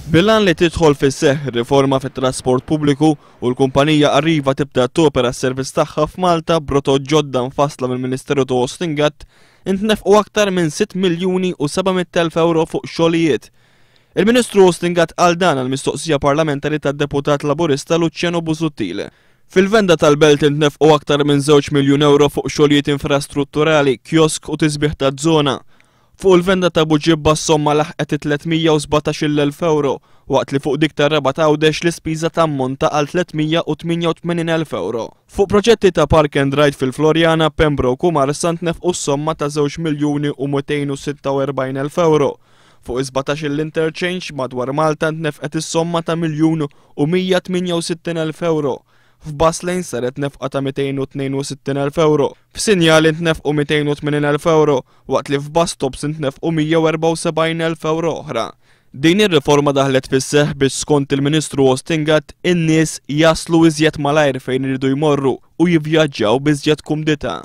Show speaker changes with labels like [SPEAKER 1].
[SPEAKER 1] Bil-għan li tidħol fis-seħħ riforma fit-trasport pubbliku u l-kumpanija Arriva tibda topera s-servizz tagħha f'Malta b'rotot ġodda mfassla mill-Ministeru ta' Austin Gatt, intnefqu aktar minn 6 miljuni u 700 elf euro fuq xogħlijiet. Il-Ministru Austin Gatt qal dan għal mistoqsija parlamentari tad-deputat Laburista Luciano Busuttil. Fil-venda tal-belt intnefqu aktar minn 2 miljun euro fuq xogħlijiet infrastrutturali, kiosk u tisbiħ taż-żona. Fuq il-venda ta' Buġibba s-somma laħqet it-317-il elf ewro, waqt li fuq dik tar-Rabat Għawdex l-ispiża tammonta għal 388 elf ewro. Fuq proġetti ta' park and ride fil-Floriana, Pembroke u Marsa ntnefqu s-somma ta' żewġ miljuni u 246 elf ewro. Fuq is-17-il interchange madwar Malta ntnefqet is-somma ta' miljun u 168 elf ewro. F'bus lane saret nefqa ta' 262 elf ewro. F'sinjali ntnefqu 280 elf ewro, waqt li f'bus stops intnefqu 174 elf ewro oħra. Din ir-riforma daħlet fis-seħħ biex skont il-Ministru Austin Gatt in-nies jaslu iżjed malajr fejn iridu jmorru u jivvjaġġaw b'iżjed kumdità.